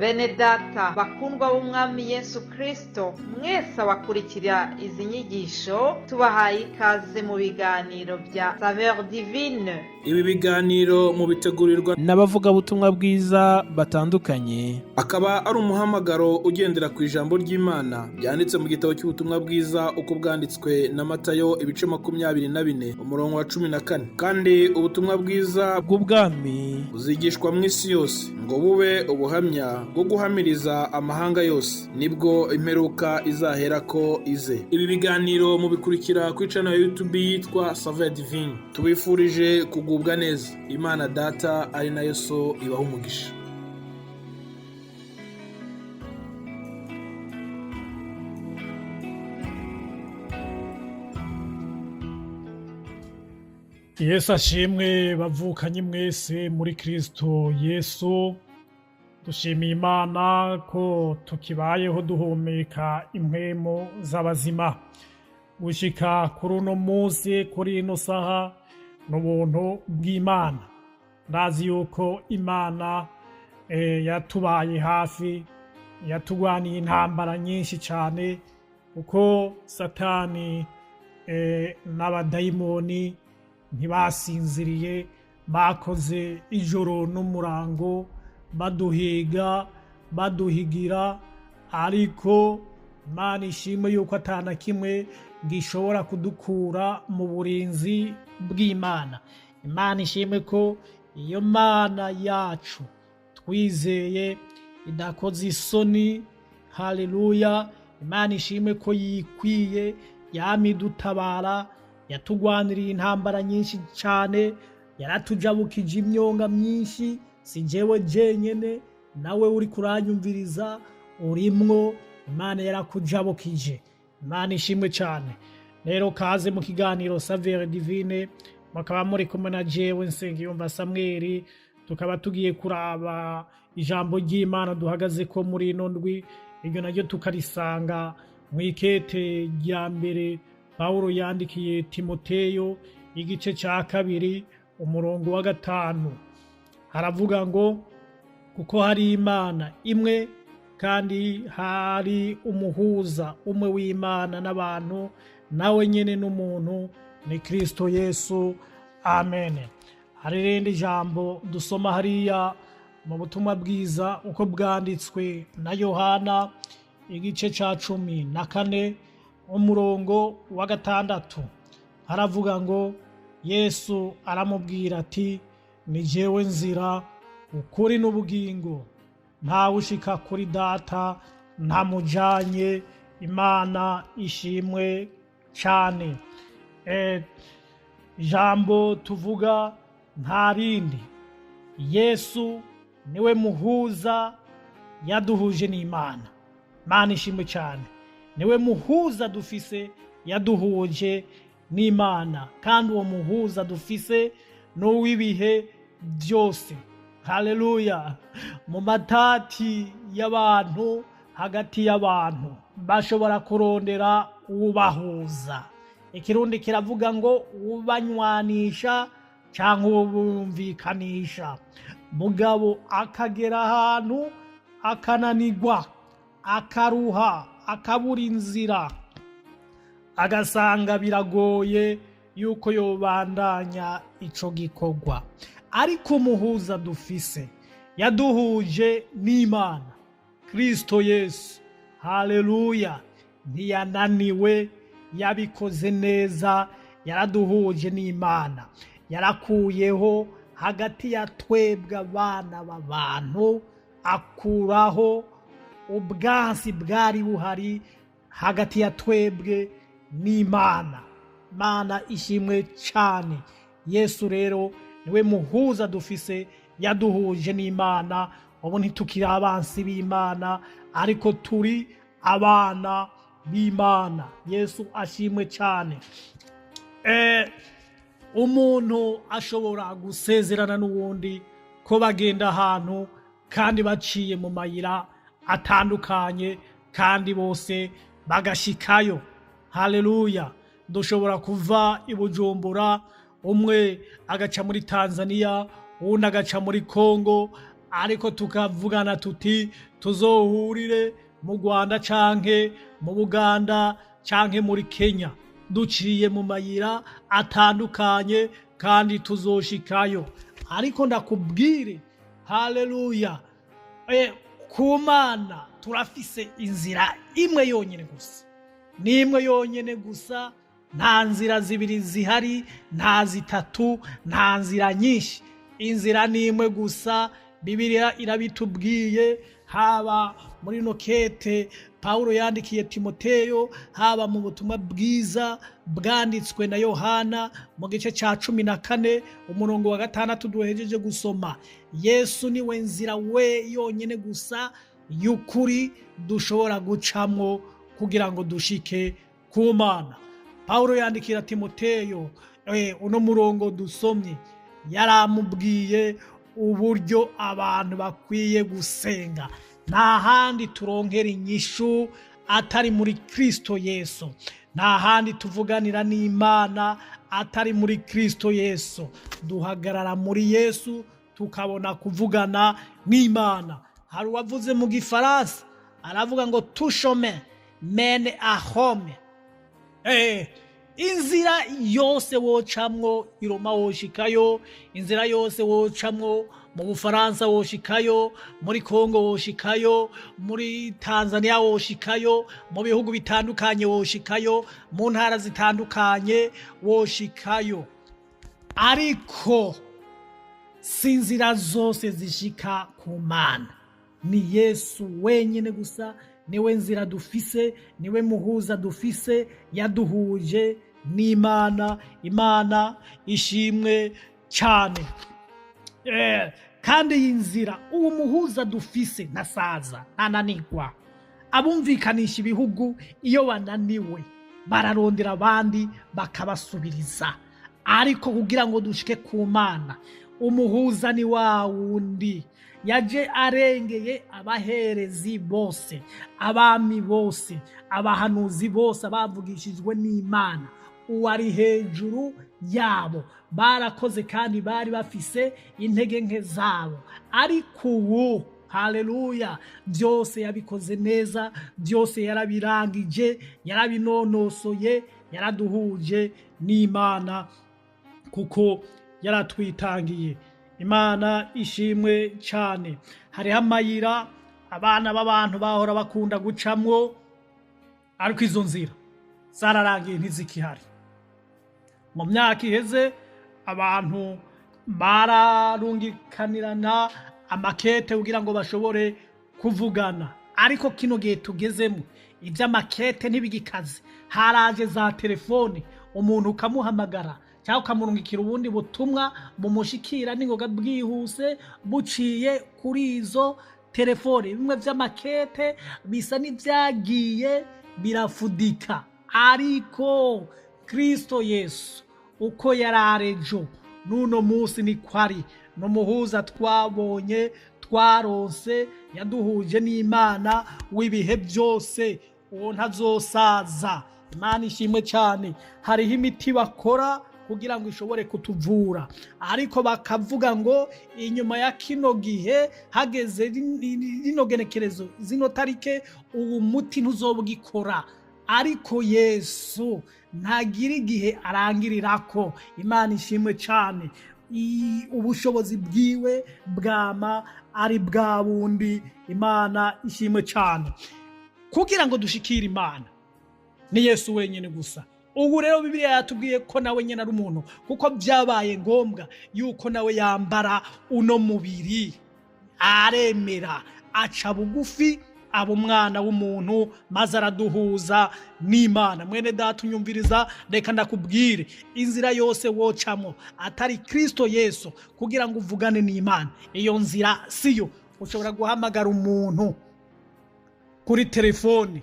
Bene data bakundwa b'Umwami Yesu Kristo, mwese abakurikira izi nyigisho, tubahaye ikaze mu biganiro bya Saveur Divine. Ibi biganiro mubitegurirwa n'abavugabutumwa bwiza batandukanye, akaba ari umuhamagaro ugendera ku ijambo ry'Imana ryanditse mu gitabo cy'ubutumwa bwiza uko bwanditswe na Matayo, ibice 24, umurongo wa 14. Kandi ubutumwa bwiza bw'ubwami buzigishwa mu isi yose ngo bube ubuhamya bwo guhamiriza amahanga yose, nibwo imperuka izaherako ize. Ibi biganiro mubikurikira kuri channel ya YouTube yitwa Saveur Divine. Tubifurije kugubwa neza. Imana Data ari nayo So ibaha umugisha. Yesu ashimwe, bavukanye mwese muri Kristo Yesu. Dushimiye Imana ko tukibayeho duhumeka impwemu z'abazima gushika kuri uno munsi, kuri ino saha, n'ubuntu bw'Imana. Ndazi yuko Imana yatubaye hafi, yatugwaniye intambara nyinshi cyane, kuko Satani n'abadayimoni ntibasinziriye, bakoze ijoro n'umurango baduhiga, baduhigira. Ariko Imana ishimwe yuko atana kimwe gishobora kudukura mu burinzi bw'Imana. Imana ishimwe ko iyo Mana yacu twizeye idakoze isoni. Haleluya! Imana ishimwe ko yikwiye, yama idutabara, yatugwaniriye intambara nyinshi cyane, yaratujabukije imyonga myinshi. Si jewe jenyene, nawe uri kuranyumviriza urimwo, Imana yarakujabukije. Imana ishimwe cyane. Rero kaze mu kiganiro Saveur Divine, mukaba muri kumwe na jewe Nsengiyumva Samweli. Tukaba tugiye kuraba ijambo ry'Imana duhagaze ko muri ino ndwi. Iryo naryo tukarisanga mu ikete rya mbere Pawulo yandikiye Timoteyo, igice cya 2, umurongo wa 5. Haravuga ngo: "Kuko hari Imana imwe, kandi hari umuhuza umwe w'Imana n'abantu, nawe nyene n'umuntu, ni Kristo Yesu." Amen. Hari irindi jambo dusoma hariya mu butumwa bwiza uko bwanditswe na Yohana, igice ca 14, umurongo wa 6. Haravuga ngo: "Yesu aramubwira ati: 'Ni jewe nzira, ukuri n'ubugingo, ntawe ushika kuri Data ntamujanye.'" Imana ishimwe cyane. Ijambo tuvuga nta rindi: Yesu niwe muhuza yaduhuje n'Imana. Imana ishimwe cyane. Niwe muhuza dufise yaduhuje n'Imana, kandi uwo muhuza dufise n'uw'ibihe byose. Haleluya! Mu matati y'abantu, hagati y'abantu, bashobora kurondera ubahuza. Ikirundi kiravuga ngo ubanywanisha cyangwa ubumvikanisha. Mugabo akagera ahantu akananigwa, akaruha, akabura inzira, agasanga biragoye yuko yobandanya ico gikorwa. Ariko umuhuza dufise yaduhuje n'Imana, Kristo Yesu, haleluya, ntiyananiwe, yabikoze neza, yaraduhuje n'Imana, yarakuyeho hagati ya twebwe abana b'abantu, akuraho ubwansi bwari buhari hagati ya twebwe n'Imana. Imana ishimwe cyane. Yesu rero niwe muhuza dufise yaduhuje n'Imana. Ubu ntitukiri abansi b'Imana, ariko turi abana b'Imana. Yesu ashimwe cyane. Umuntu ashobora gusezerana n'uwundi ko bagenda ahantu, kandi baciye mu mayira atandukanye, kandi bose bagashikayo. Haleluya! Dushobora kuva i Bujumbura, umwe agaca muri Tanzania, uwundi agaca muri Kongo. Ariko tukavugana tuti tuzohurire mu Rwanda canke mu Buganda canke muri Kenya, duciye mu mayira atandukanye kandi tuzoshikayo. Ariko ndakubwire, haleluya, ku Mana turafise inzira imwe yonyine gusa, ni imwe yonyine gusa. Nta nzira zibiri zihari, nta zitatu, nta nzira nyinshi, inzira ni imwe gusa. Bibiliya irabitubwiye, haba muri nokete Pawulo yandikiye Timoteyo, haba mu butumwa bwiza bwanditswe na Yohana mu gice cya 14 umurongo wa 6 duhejeje gusoma. Yesu niwe nzira we yonyine gusa y'ukuri dushobora gucamwo kugira ngo dushike ku Mana. Pawulo yandikira Timoteyo uno murongo dusomye, yaramubwiye uburyo abantu bakwiye gusenga. Nta handi turonkera inyishu atari muri Kristo Yesu, nta handi tuvuganira n'Imana atari muri Kristo Yesu. Duhagarara muri Yesu tukabona kuvugana n'Imana. Hari uwavuze mu Gifaransa, aravuga ngo "Tout chemin mène à Rome." Inzira yose wocamwo i Roma woshikayo, inzira yose wocamwo mu Bufaransa woshikayo, muri Kongo woshikayo, muri Tanzania woshikayo, mu bihugu bitandukanye woshikayo, mu ntara zitandukanye woshikayo, ariko si inzira zose zishika ku Mana. Ni Yesu wenyine gusa, niwe nzira dufise, niwe muhuza dufise yaduhuje n'Imana. Imana ishimwe cyane. Kandi iyi nzira, uwo muhuza dufise, ntasaza, ntananigwa. Abumvikanisha ibihugu iyo bananiwe bararondera abandi bakabasubiriza, ariko kugira ngo dushike ku Mana, umuhuza ni wa wundi yaje arengeye abaherezi bose, abami bose, abahanuzi bose, abavugishijwe n'Imana. Uwari hejuru yabo, barakoze kandi bari bafise intege nke zabo, ariko ubu, haleluya, byose yabikoze neza, byose yarabirangije, yarabinonosoye, yaraduhuje n'Imana kuko yaratwitangiye. Imana ishimwe cyane. Hariho amayira abana b'abantu bahora bakunda gucamwo, ariko izo nzira zararangiye, ntizikihari. Mu myaka iheze abantu bararungikanirana amakete kugira ngo bashobore kuvugana, ariko kino gihe tugezemo iby'amakete ntibigikaze. Haraje za telefone, umuntu ukamuhamagara cyangwa ukamurungikira ubundi butumwa bumushikira n'ingoga bwihuse buciye kuri izo telefone. Bimwe by'amakete bisa n'ibyagiye birafudika, ariko Kristo Yesu uko yari arejo n'uno munsi niko ari. Ni umuhuza twabonye, twaronse, yaduhuje n'Imana w'ibihe byose. Uwo ntazosaza. Imana ishimwe cyane. Hariho imiti bakora kugira ngo ishobore kutuvura, ariko bakavuga ngo inyuma ya kino gihe, hageze rino genekerezo, zino tarike, uwo muti ntuzoba ugikora. Ariko Yesu ntagira igihe arangirirako. Imana ishimwe cyane. Ubushobozi bwiwe bwama ari bwa bundi. Imana ishimwe cyane. Kugira ngo dushikire Imana ni Yesu wenyine gusa. Ubu rero Bibiliya yatubwiye ko nawe nyine ari umuntu, kuko byabaye ngombwa yuko nawe yambara uno mubiri, aremera aca bugufi, aba umwana w'umuntu, maze araduhuza n'Imana. Mwene Data unyumviriza, reka ndakubwire, inzira yose wocamo atari Kristo Yesu kugira ngo uvugane n'Imana, iyo nzira siyo. Ushobora guhamagara umuntu kuri telefoni,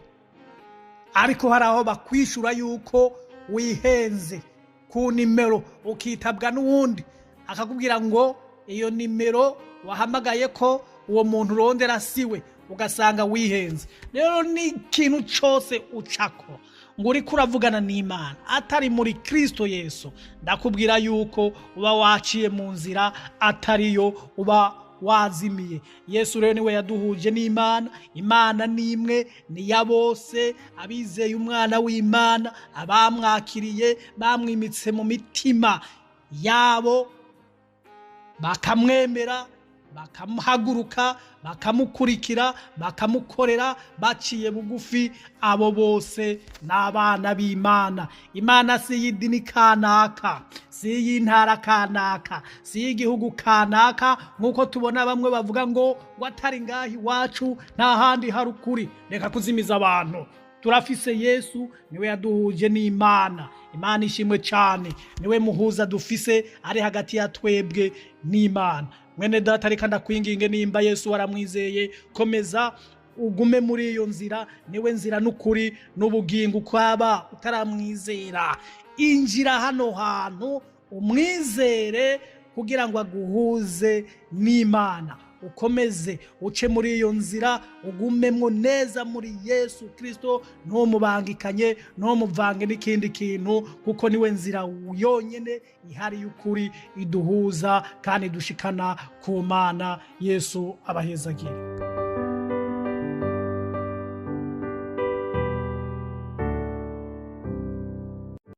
ariko hari aho bakwishura yuko wihenze ku nimero, ukitabwa n'uwundi akakubwira ngo iyo nimero wahamagaye ko uwo muntu urondera siwe, ugasanga wihenze. Rero ni ikintu cyose ucako ngo uriko uravugana n'Imana atari muri Kristo Yesu, ndakubwira yuko uba waciye mu nzira atariyo uba. wazimiye. Yesu rero niwe yaduhuje n'Imana. Imana ni imwe, ni ya bose abizeye umwana w'Imana, abamwakiriye, bamwimitse mu mitima yabo, bakamwemera, bakamuhaguruka, bakamukurikira, bakamukorera baciye bugufi. Abo bose ni abana b'Imana. Imana si iy'idini kanaka, si iy'intara kanaka, si iy'igihugu kanaka, nk'uko tubona bamwe bavuga ngo atari ngaha iwacu nta handi hari ukuri. Reka kuzimiza abantu. Turafise Yesu, niwe yaduhuje n'Imana. Imana ishimwe cyane, niwe muhuza dufise ari hagati ya twebwe n'Imana. Mwene data, reka ndakwinginge, nimba Yesu waramwizeye, komeza ugume muri iyo nzira. Niwe nzira n'ukuri n'ubugingo. Ukwaba utaramwizera, injira hano hantu umwizere kugira ngo aguhuze n'Imana. Ukomeze uce muri iyo nzira, ugumemwo neza muri Yesu Kirisito, ntumubangikanye, ntumuvange n'ikindi kintu, kuko niwe nzira yonyine ihari y'ukuri iduhuza kandi idushikana ku Mana. Yesu abahezagire.